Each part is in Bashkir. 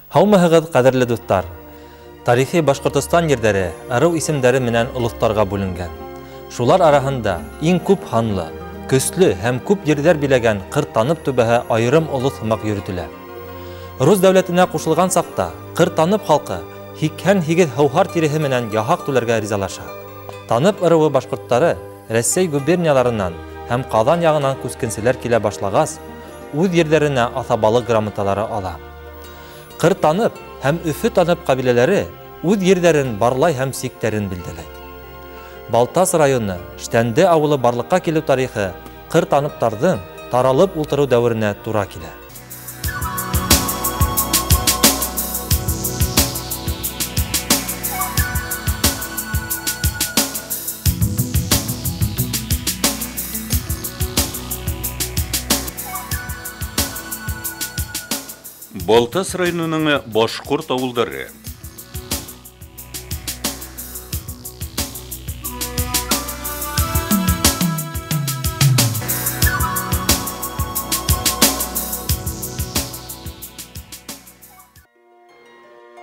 Һаумыһығыҙ, ҡәҙерле дуҫтар! Тарихи Башҡортостан ерҙәре ырыу исемдәре менән олоҫтарға бүленгән. Шулар араһында иң күп һанлы, көслө һәм күп ерҙәр биләгән Ҡыр-Танып түбәһе айырым олоҫ һымаҡ йөрөтөлә. Рус дәүләтенә ҡушылған саҡта Ҡыр-Танып халҡы 88 һыуһар тиреһе менән яһаҡ түләргә ризалаша. Танып ырыуы башҡорттары Рәсәй губернияларынан һәм Ҡаҙан яғынан күскенселәр килә башлағас, үҙ ерҙәренә аҫабалыҡ грамоталары ала. Ҡыр-Танып һәм Өфө-Танып ҡәбиләләре үҙ ерҙәрен барлай һәм сиктәрен билдәләй. Балтас районы Штәнде ауылы барлыҡҡа килеү тарихы Ҡыр-Таныптарҙың таралып ултырыу дәүеренә тура килә. Балтас районының башҡорт ауылдары.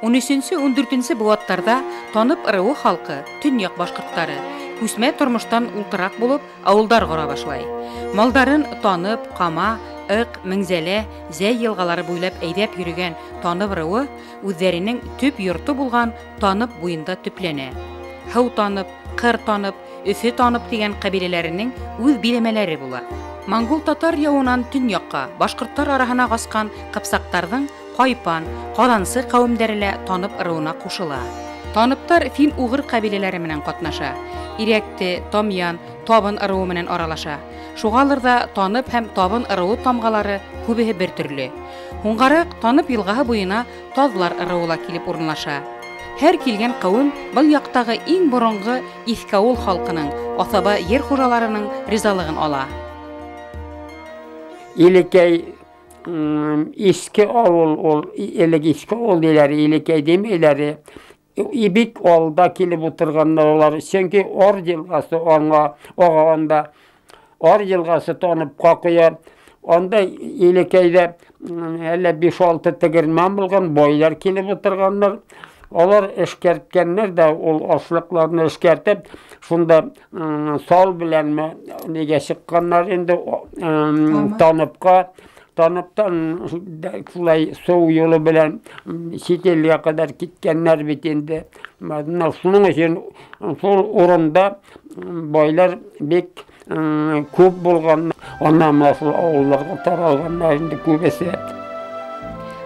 Ун өсөнсө, ун дүртенсе быуаттарҙа Танып ырыуы халҡы, төньяҡ башҡорттары, күсмә тормоштан ултыраҡ булып, ауылдар ҡора башлай. Малдарын Танып, Ҡама, Ыҡ, Меңзәлә, Зәй йылғалары буйлап әйҙәп йөрөгән Танып ырыуы үҙҙәренең төп йорто булған Танып буйында төпләнә. Һыу Танып, Ҡыр Танып, Өфө Танып тигән ҡәбиләләренең үҙ биләмәләре була. Монгол-татар яуынан төньяҡҡа башҡорттар араһына ҡасҡан ҡыпсаҡтарҙың Ҡайпан, Ҡаҙансы ҡәүемдәре лә Танып ырыуына ҡушыла. Таныптар фин-уғыр ҡәбиләләре менән ҡатнаша. Ирәкте, Тамъян, Табын ырыуы менән аралаша. Шуғалыр ҙа Танып һәм Табын ырыуы тамғалары күбеһе бер төрлө. Һуңғараҡ Танып йылғаһы буйына Таҙлар ырыуы ла килеп урынлаша. Һәр килгән ҡәүем был яҡтағы иң боронғо Иҫкәүыл халҡының, аҫаба ер хужаларының ризалығын ала. Илекәй иҫке ауыл ул, элек иҫке ауыл тиҙәр, Илекәй тимәйҙәр. Бик алда килеп ултырғандар улар, сөнки Ор йылғасы аңа аға анда, Ор йылғасы Таныпҡа ҡоя. Анда Илекәйҙә әллә 5-6 тегермән булған, байҙар килеп ултырғандар. Алар эшкәрткәндәр ҙә ул ашлыҡларны эшкәртеп, шунда сал беләнме нигә сыҡҡандар инде Таныпҡа. Таныптан шулай сыу юлы белән сит илгә ҡәҙәр киткәндәр бит инде. Бына шуның өсөн шул урында байлар бик күп булған. Аннан менә шул ауылларға таралғандар инде күбесе.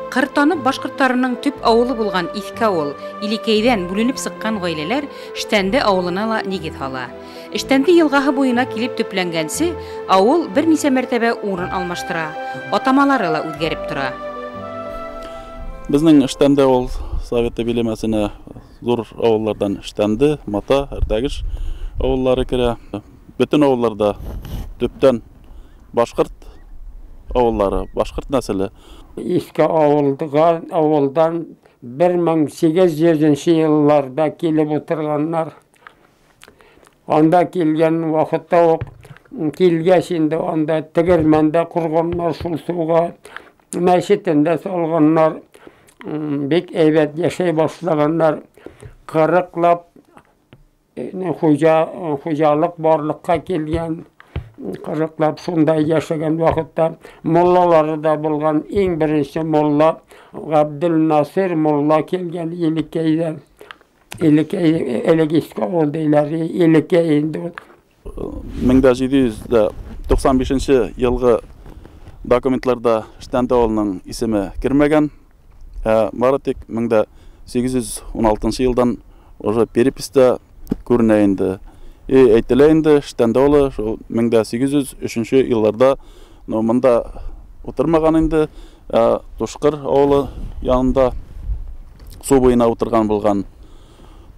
Ҡыр-Танып башҡорттарының төп ауылы булған Иҫкәүыл Илекәйҙән бүленеп сыҡҡан ғаиләләр Штәнде ауылына ла нигеҙ һала. Штәнде йылғаһы буйына килеп төпләнгәнсе, ауыл бер нисә мәртәбә урын алмаштыра, атамалары ла үҙгәреп тора. Беҙҙең Штәнде ауыл советы биләмәсенә ҙур ауылдарҙан Штәнде, Мата, Әртәгеш ауылдары керә. Бөтөн ауылдарҙа төптән башҡорт ауылдары, башҡорт нәҫеле. Иҫке ауылдан 1800 йылларҙа килеп ултырғандар. Анда килгән ваҡытта уҡ килгәс инде анда тегермән дә ҡорғандар, шул һыуға мәсетен дә салғандар, бик һәйбәт йәшәй башлағандар. 40-лап хужалыҡ барлыҡҡа килгән. 40-лап шунда йәшәгән ваҡытта муллалары да булған. Иң беренсе мулла Ғабделнасир мулла килгән Илекәйҙән. Илекәй, элек Иҫке ауыл тиҙәр, Илекәй инде ул. 1795 йылғы документларда Штәнде ауылының исеме кермәгән. Ә бары тик 1816 йылдан уже переписта күренә инде. Әйтелә инде Штәнде ауылы шул 1803 йылларда, но мында ултырмаған инде, ә Тушҡыр ауылы янында сыу буйына ултырған булған.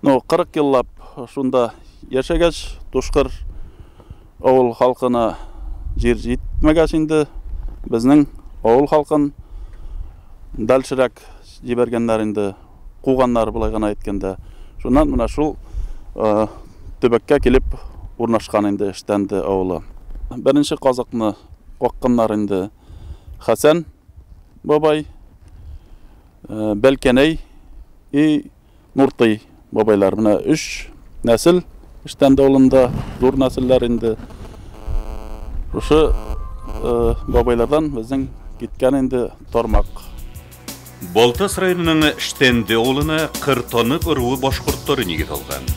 Но 40 йыллап шунда йәшәгәс, Тушҡыр ауыл халҡына ер етмәгәс инде, беҙҙең ауыл халҡын дальшерәк ебәргәндәр инде, ҡыуғандар былай ғына әйткәндә. Шунан бына шул төбәккә килеп урнашҡан инде Штәнде ауылы. Беренсе ҡаҙыҡны ҡаҡҡандар инде Хәсән бабай, Бәлкәнәй и Нуртый бабайлар. Менә 3 нәсел Эштәнде авылында, зур нәселләр инде. Шушы бабайлардан безнең киткән инде тармак. Балтас районының Эштәнде авылына Кыртанып ыруы башкортлары нигез алган.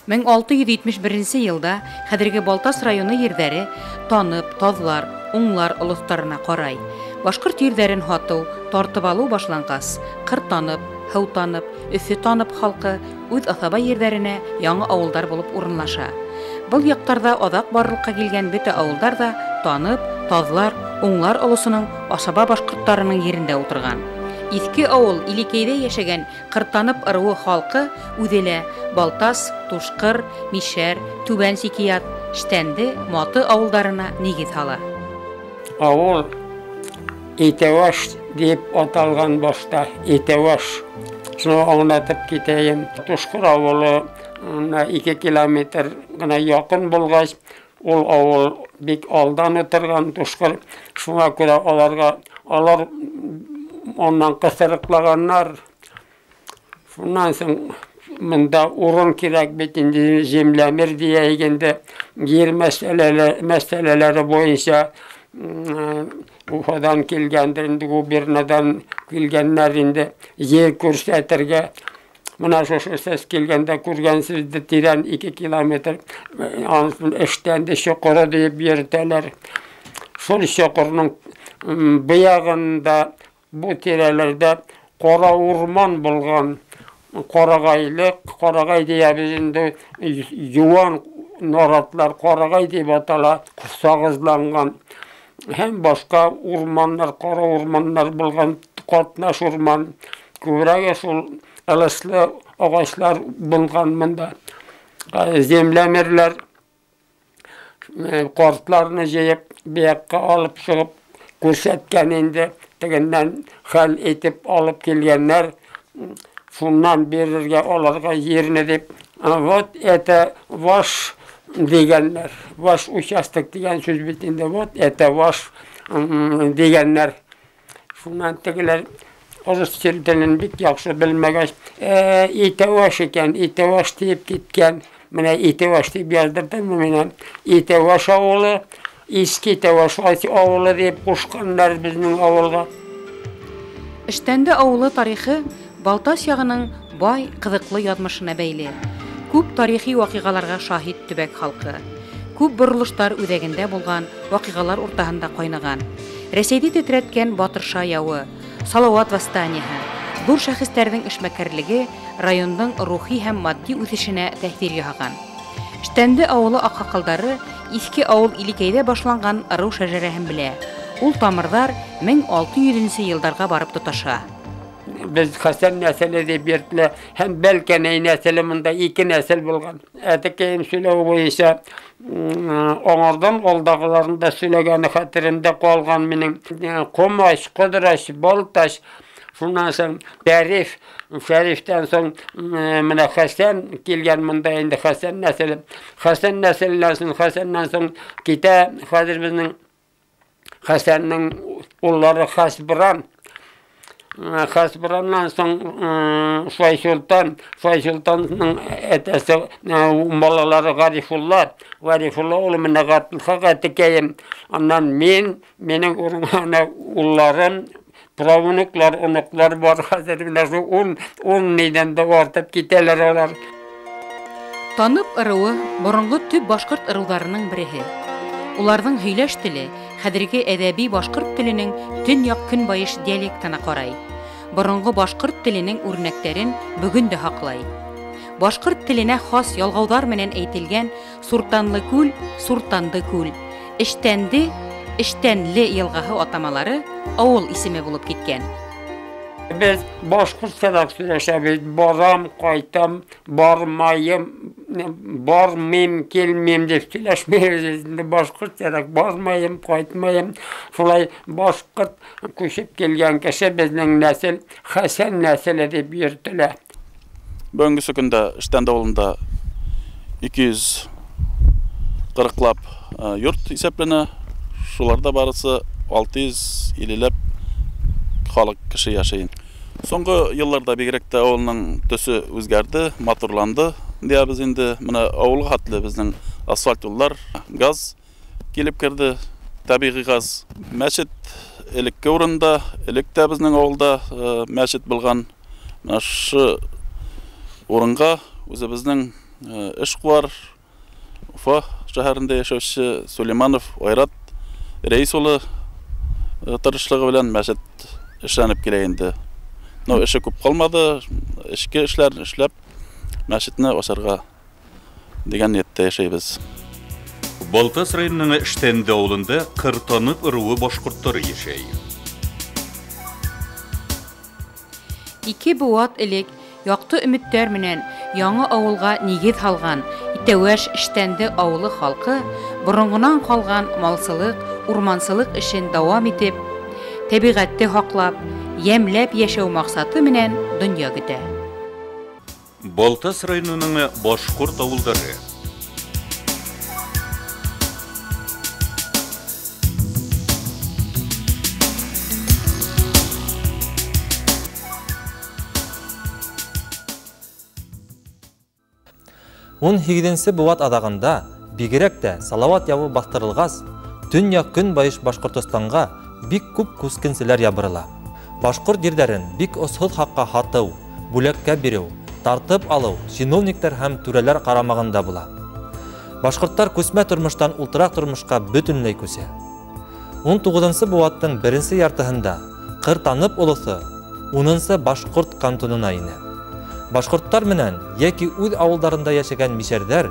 1671 елда хәзерге Балтас районы ерҙәре Танып, Таҙлар, Уңлар олоҫтарына ҡарай. Башҡорт ерҙәрен һатыу, тартып алыу башланғас, Ҡыртанып, Һыутанып, Өфө Танып халҡы үҙ аҫаба ерҙәренә яңы ауылдар булып урынлаша. Был яҡтарҙа аҙаҡ барлыҡҡа килгән бөтә ауылдар ҙа Танып, Таҙлар, Уңлар олосоноң асаба башҡорттарының ерендә ултырған. Иҫке ауыл Илекәйҙә йәшәгән Ҡыртанып ырыуы халҡы үҙе лә Балтас, Тушҡыр, Мишәр, Түбән Сикият, Штәнде, Маты ауылдарына нигеҙ һала. Ауыл Итәүәш тип аталған башта, Итәүәш. Шуны аңлатып китәйем. Тушҡыр ауылы 2 километр гына яҡын булғас, ул ауыл бик алдан ултырған Тушҡыр. Шуңа күрә аларға алар оннан ҡыҫырыҡлағаннар. Шуннан һуң мында урын кирәк бит инде, землемер тиәйек инде, ер мәсьәләләре буйынса Уфадан килгәндер инде, губернадан килгәннәр инде ер күрсәтергә. Мына шушы сез килгәндә күргәнсез инде, тирән 2 километр, анысын Эштәнде чоҡоро тип йөрөтәләр. Шул чоҡорның быяғында, бу тирәләрҙә ҡара урман булған. Ҡарағайлыҡ, ҡарағай тиәбеҙ инде, йыуан наратлар ҡарағай тип атала, сағыҙланған. Һәм башҡа урманнар, ҡара урманнар булған, ҡатнаш урман. Күберәге шул ылыслы ағастар булған мында. Землемерләр ҡортларны йыйып, быяҡҡа алып сығып күрһәткән инде, тегеннән хәл итеп алып килгәннәр. Шуннан бирергә аларға ерне дип. Вот это ваш дигәннәр. Ваш участок дигән сүз бит инде, вот это ваш дигәннәр. Шуннан тегеләр урыс телен бик яҡшы белмәгәс, Итәүәш икән, Итәүәш тиеп киткән. Менә Итәүәш тип яҙҙырҙым менән. Итәүәш ауылы, Иҫке Итәүәш ауылы тип ҡушҡаннар беҙҙең ауылға. Эштәнде ауылы тарихы Балтас яғының бай, ҡыҙыҡлы яҙмышына бәйле. Күп тарихи ваҡиғаларға шаһит төбәк халҡы. Күп боролоштар үҙәгендә булған, ваҡиғалар уртаһында ҡайнаған. Рәсәйҙе тетрәткән Батырша яуы, Салауат восстаниеһы, ҙур шәхестәрҙең эшмәкәрлеге райондың рухи һәм матди үҫешенә тәьҫир яһаған. Эштәнде ауылы аҡһаҡалдары Иҫке ауыл Илекәйҙә башланған ырыу шәжәрәһен белә. Ул тамырҙар 1600 йылдарға барып тоташа. Беҙ Хәсән нәҫеле тип йөрөтөлә, һәм Бәлкәнәй нәҫеле, мында 2 нәҫел булған. Әтекәйем һөйләүе буйынса, аңарҙан алдағыларын да һөйләгәне хәтеремдә ҡалған минең. Ҡомаш, Ҡыҙырас, Балтас, шунан һуң Шәриф, Шәрифтән һуң менә Хәсән килгән мында инде, Хәсән нәҫеле. Хәсән нәҫеленән һуң, Хәсәннән һуң китә хәҙер беҙҙең Хәсәннең уллары Хәсбран. Хәсбраннан һуң Шайсултан, Шайсултандың әтәсе, балалары Ғарифулла, Ғарифулла улы менән Ғәбделхаҡ әтекәйем. Аннан мин, минең урынына улларым, правнуклар, оноҡлар бар хәҙер менә шул 10 нидән дә артып китәләр алар. Танып ырыуы боронғо төп башҡорт ырыуҙарының береһе. Уларҙың һөйләш теле хәҙерге әҙәби башҡорт теленең төньяҡ-көнбайыш диалектына ҡарай. Боронғо башҡорт теленең үрнәктәрен бөгөн дә һаҡлай. Башҡорт теленә хас ялғауҙар менән әйтелгән Суртанлы күл, Суртанды күл, Эштәнде, Эштәнле йылғаһы атамалары ауыл исеме булып киткән. Беҙ башҡортсараҡ һөйләшәбеҙ. Барам, ҡайтам, бармайым, бармайым, килмәйем тип һөйләшмәйбеҙ. Инде башҡортсараҡ бармайым, ҡайтмайым. Шулай башҡорт күсеп килгән кеше беҙҙең нәҫел Хәсән нәҫеле тип йөрөтөлә. Бөгөнгөсө көндә Эштәнде ауылында 240-лап йорт иҫәпләнә. Шуларҙа барысы 650-ләп халык кеше яшәй. Соңгы елларда бигрәк тә авылның төсе үзгәрде, матурланды. Диябез инде менә авылга хәтле безнең асфальт юллар, газ килеп керде, табигый газ. Мәчет элекке урында, элек тә безнең авылда мәчет булган. Менә шу урынга үзебезнең эшкуар Уфа шәһәрендә яшәүче Сулейманов Айрат Рәис улы тырышлыгы белән мәчет эшләнеп килә инде. Но эше күп калмады, эчке эшләр эшләп мәчетне ачарга дигән нияттә яшәйбез. Балтас районының Штәнде авылында Кыртанып ыруы башкортлары яшәй. Ике быуат элек яҡты өмөттәр менән яңы ауылға нигеҙ һалған Итәүәш Штәнде ауылы халҡы боронғонан ҡалған малсылыҡ, урмансылыҡ эшен дауам итеп, тәбиғәтте һаҡлап, йәмләп йәшәү маҡсаты менән донъя көтә. Балтас районының башҡорт ауылдары. Ун һигеҙенсе быуат аҙағында бигерәк тә Салават яуы баҫтырылғас, төньяҡ-көнбайыш Башҡортостанға бик күп күскенселәр ябырыла. Башҡорт ерҙәрен бик осһоҙ хаҡҡа һатыу, бүләккә биреү, тартып алыу чиновниктар һәм түрәләр ҡарамағында була. Башҡорттар күсмә тормоштан ултыраҡ тормошҡа бөтөнләй күсә. 19-нсы быуаттың беренсе яртыһында Ҡыртанып олоҫо 10-нсы башҡорт кантонына инә. Башҡорттар менән йәки үҙ ауылдарында йәшәгән мишәрҙәр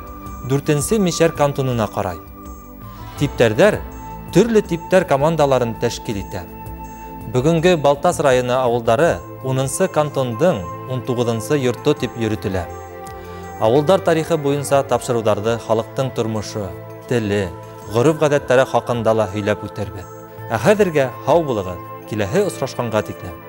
4-нсе мишәр кантонына ҡарай. Типтәрҙәр төрлө типтәр командаларын тәшкил итә. Бөгөнгө Балтас районы ауылдары 10-нсы кантондың 19-нсы йорто тип йөрөтөлә. Ауылдар тарихы буйынса тапшырыуҙарҙы халыҡтың тормошо, теле, ғөрөф-ғәҙәттәре хаҡында ла һөйләп үтербеҙ. Ә хәҙергә һау булығыҙ, киләһе осрашҡанға тиклем.